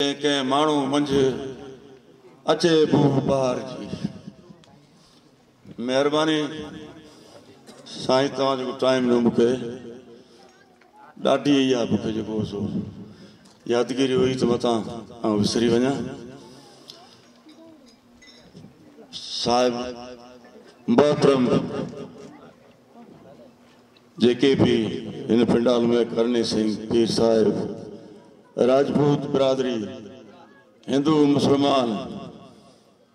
ڪنهن ڪنهن ماڻهو منجهه اچي بوء بهار جي. مهرباني سائين توهان جيڪو ٽائيم ڏنو مونکي ڏاڍي اها مونکي جيڪو سو يادگيري هئي ته متان آئون وسري وڃان. صاحب محترم جيڪي به هن پنڊال ۾ ڪرڻي سنگهه پير صاحب، راجپوت برادري، هندو مسلمان،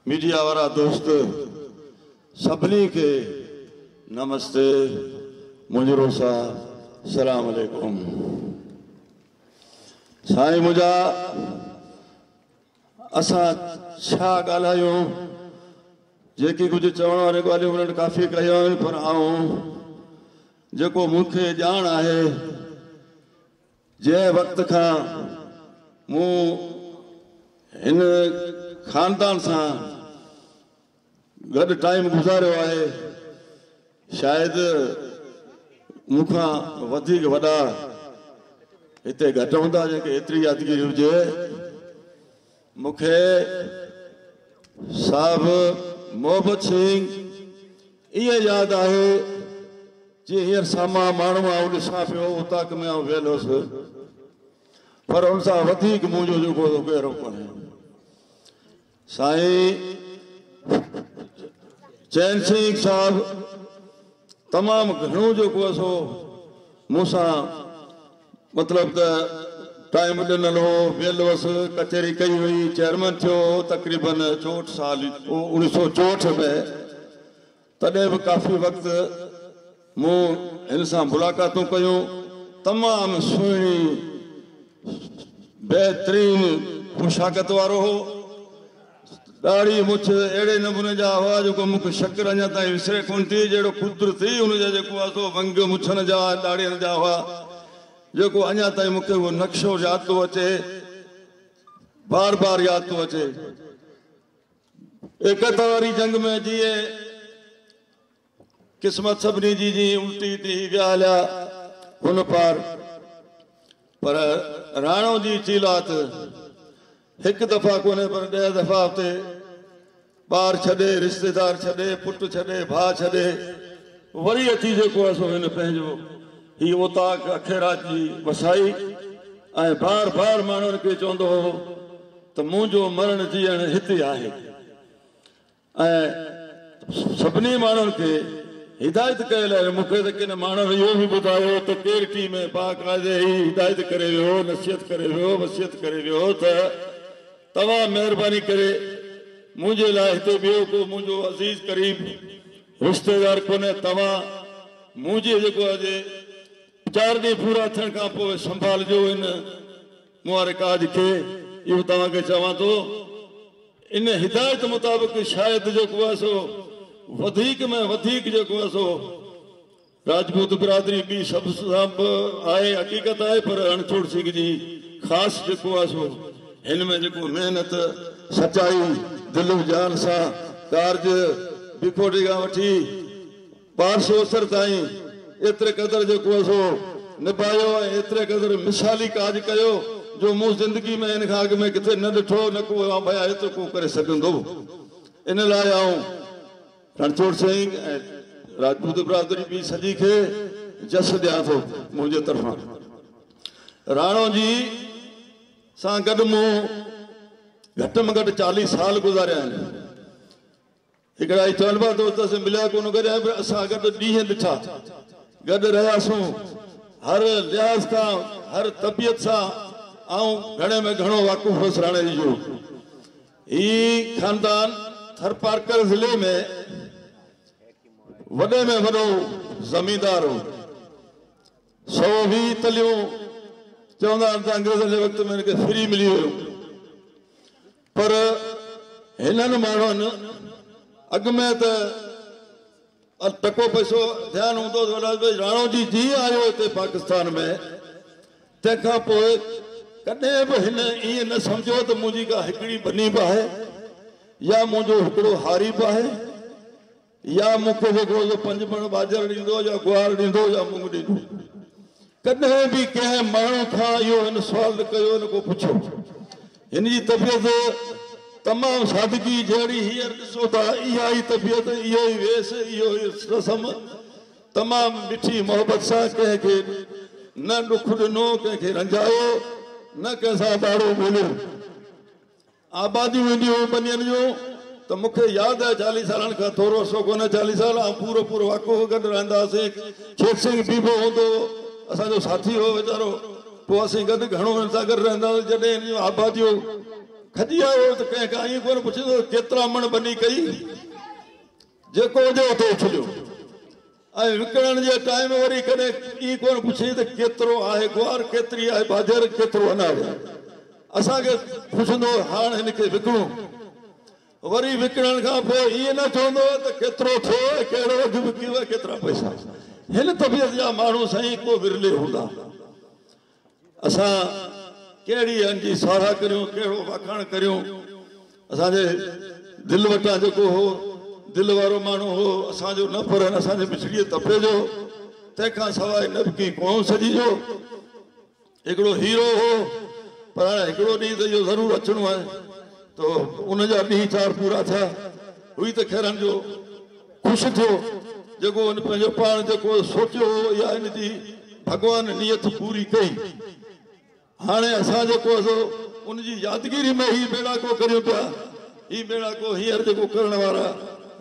ميڊيا وارا دوست سڀني کي نمستي منهنجرو صاحب سلام عليڪم. سائين منهنجا اسان ڇا ڳالهايون، جيڪي ڪجهه چوڻ واريون ڳالهيون انهن ڪافي ڪيون آهن پر آئون جيڪو مون کي ڄاڻ آهي جنهن وقت کان مون هن خاندان سان گڏ ٽائيم گذاريو آهي شايد مون کان وڌيڪ وڏا هتي گهٽ هوندا جنهن کي ايتري يادگيري هجي. مون کي صاحب محبت سنگهه ائين ياد آهي جيئن هينئر سامهان ماڻهو آئون ڏسان پيو اوطاق ۾ آئون ويل هوس پر ان سان وڌيڪ منهنجو جيڪو گهرو ڪونهي. سائين چين سنگهه صاحب تمام گهڻو جيڪو آهي سو مون سان مطلب ته ٽائيم ڏنل هو، ويل هوس، ڪچهري ڪئي هئي، چيئرمين ٿيو هو تقريبن 64 سال 1964 ۾ تڏهن به ڪافي وقت مون هن سان ملاقاتون ڪيون، تمام سهڻي بهترين خوشاگت وارو هو، ڏاڙهي مڇ اهڙي نموني جا هئا جيڪو مون کي شڪل اڃا تائين وسري ڪونه ٿي، جهڙو قدرتي هن جا جيڪو آهي سو ونگ مڇن جا ڏاڙهين جا هئا، جيڪو اڃا تائين مون کي اهو نقشو ياد ٿو اچي، بار بار ياد ٿو اچي. ايڪتا واري جنگ ۾ جيئن قسمت سڀني جي جيئن الٽي ٿي ويا هليا هن پار، پر راڻو جي چيلات هڪ دفعا ڪونهي پر 10 دفعا اتي ٻار ڇڏي، رشتيدار ڇڏي، پٽ ڇڏي، ڀاء ڇڏي وري اچي جيڪو آهي سو هن پنهنجو هي اوطاق اکيراج جي وسائي ۽ بار بار ماڻهن کي چوندو هو ته منهنجو مرڻ جيئڻ هتي آهي ۽ سڀني ماڻهن کي هدايت ڪيل آهي. مون کي ته ڪن ماڻهن اهو به ٻڌايو ته ڪيرٽي ۾ باقاعدي هي هدايت ڪري ويو، نصيحت ڪري ويو، وصيت ڪري ويو ته توهان مهرباني ڪري منهنجي لاء هتي ٻيو ڪو منهنجو عزيز قريب رشتيدار ڪونهي، توهان منهنجي جيڪو اڄ 4 ڏينهن پورا ٿيڻ کان پوء سنڀالجو ان مون واري ڪاڄ کي، اهو توهان کي چوان ٿو. ان هدايت مطابق شايد جيڪو آهي سو وڌيڪ ۾ وڌيڪ جيڪو آهي سو راجپوت برادري ٻي سڀ سان به آهي حقيقت آهي پر رڻڇوڙ سنگهه جي خاص جيڪو آهي سو هن ۾ جيڪو محنت سچائي دل و جان سان ڪارج بکوٽي کان وٺي پارسوسر تائين ايتري قدر جيڪو آهي سو نڀايو ۽ ايتري قدر مثالي ڪاڄ ڪيو جو مون زندگي ۾ ان کان اڳ ۾ ڪٿي نه ڏٺو نه ڪو ڀيا ايترو ڪو ڪري سگهندو. ان لاء آئون رڻڇوڙ سنگهه ۽ راجپوت برادري ٻي سڄي کي جس ڏيان ٿو منهنجي طرفان. راڻو جي سان گڏ مون گهٽ ۾ گهٽ 40 سال گذاريا آهن. هڪڙا هي چون پيا دوست اسين مليا ڪونه گڏ آهيون پر اسان گڏ ڏينهن ڏٺا، گڏ رهياسون، هر لحاظ کان هر طبيعت سان آئون گهڻي ۾ گهڻو واقف هوس راڻي جو. هي خاندان ٿرپارڪر ضلعي ۾ وڏي ۾ وڏو زميندار هو. 120 تليون چوندا آهن ته انگريزن جي وقت ۾ هن کي فري ملي ويون. پر هنن ماڻهن اڳ ۾ ته ٽڪو پئسو ڌيان هوندو هو ته راڻو جي جيئن آيو هتي پاڪستان ۾ تنهن کان پوء ڪڏهن به هن ائين نه سمجهيو ته منهنجي ڪا هڪڙي ٻني به آهي يا منهنجو هڪڙو هاري به آهي يا مون کي جيڪو سو 5 مڻ ٻاجهر ڏيندو يا گوار ڏيندو يا مڱ ڏيندو. ڪڏهن به ڪنهن ماڻهو کان اهو هن سوال نه ڪيو نه ڪو پڇيو. هن جي طبيعت تمام سادگي جهڙي هينئر ڏسو ٿا، اها ئي طبيعت، اهو ئي ويس، اهو ئي رسم، تمام مٺي محبت سان ڪنهن کي نه ڏک ڏنو، ڪنهن کي رنجايو، نه ڪنهن سان ٻاڙو ٻوليو. آباديون اينديون هيون ٻنين جون ته مون کي ياد آهي چاليهه سالن کان ٿورو عرصو ڪونه چاليهه سال آئون پورو پورو واقف هو گڏ رهندا هئاسين کيت سنگهه بيبو هوندو هو اسان جو ساٿي هو ويچارو پوء اسين گڏ گهڻو هن سان گڏ رهندا هئاسين جڏهن هن جون آباديون کڄي آيو ته ڪنهن کان ائين ڪونه پڇندو هو ڪيترا مڻ ٻني ڪئي جيڪو هجي اتي اڇليو ۽ وڪڻڻ جي ٽائيم وري ڪڏهن ائين ڪونه پڇيائين ته ڪيترو آهي گوار، ڪيتري آهي ٻاجهر، ڪيترو اناج آهي. اسان کي پڇندو هو هاڻ هن کي وڪڻو. وري وڪڻڻ کان پوء ائين نه چوندو هو ته ڪيترو ٿيو ۽ ڪهڙو اگهه وڪيو ۽ ڪيترا پئسا. هن طبيعت جا ماڻهو سائين ڪو ورلي هوندا. اسان ڪهڙي هن جي ساراهه ڪريون، ڪهڙو واکاڻ ڪريون. اسان جي دل وٽان جيڪو هو، دل وارو ماڻهو هو، اسان جو نه پر هن اسان جي مٺڙيء تپي جو، تنهن کان سواء نه به ڪنهن قوم سڄي جو هڪڙو هيرو هو. پر هاڻي هڪڙو ڏينهن ته اهو ضرور اچڻو آهي ته ان جا ڏينهن چار پورا ٿيا. هئي ته خير هن جو خوش ٿيو جيڪو هن پنهنجو پاڻ جيڪو سوچيو هو اها هن جي ڀڳوان نيت پوري ڪئي. هاڻي اسان جيڪو سو ان جي يادگيري ۾ هي ميڙاڪو ڪريون پيا. هي ميڙاڪو هينئر جيڪو ڪرڻ وارا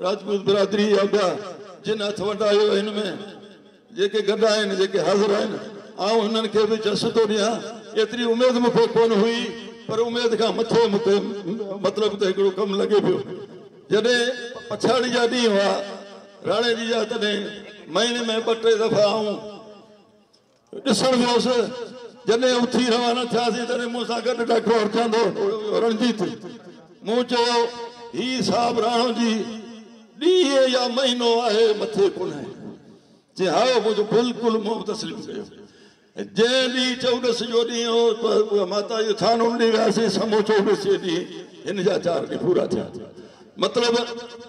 راجپوت برادري يا ٻيا جن هٿ ونڊايو هن ۾ جيڪي گڏ آهن جيڪي حاضر آهن آئون هنن کي به جس ٿو ڏيان. ايتري اميد مون کي ڪونه هئي پر اميد کان مٿي مون کي مطلب ته هڪڙو ڪم لڳي پيو. جڏهن پڇاڙي جا ڏينهن هئا راڻي جي جا تڏهن مهيني ۾ ٻه ٽي دفعا آئون ڏسڻ ويس. جڏهن اٿي روانا ٿياسين تڏهن مون سان گڏ ڊاڪٽر هرچند هو رڻجيت. مون چيو هي صاحب راڻو جي ڏينهن يا مهينو آهي مٿي ڪونهي. چي هائو مون چيو بلڪل مون به تسليم ڪيو. جنهن ڏينهن چوڏس جو ڏينهن هو ماتا جو ٿان ان ڏينهن وياسين سمو چوڏس جي ڏينهن هن جا چار ڏينهن پورا ٿيا. مطلب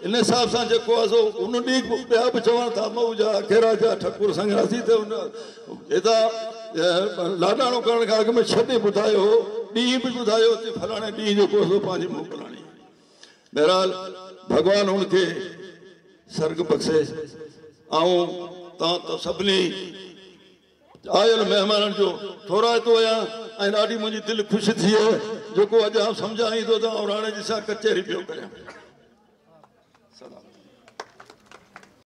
ان حساب سان جيڪو آهي سو ان ڏينهن ٻيا به چون ٿا مئو جا اکيرا جا ٺڪر سنگراسي ته ان هتان لاڏاڻو ڪرڻ کان اڳ ۾ ڇهه ڏينهن ٻڌايو هو ڏينهن به ٻڌايو ته فلاڻي ڏينهن جيڪو سو پنهنجي موڪلاڻي بهرحال ڀڳوان هن کي سرڳ بخشي. آئون توهان ته سڀني آيل مهمانن جو ٿورائتو آهيان ۽ ڏاڍي منهنجي دل خوش ٿي جيڪو اڄ آئون سمجهان ٿو ته آئون راڻي جي سان ڪچهري پيو ڪريان.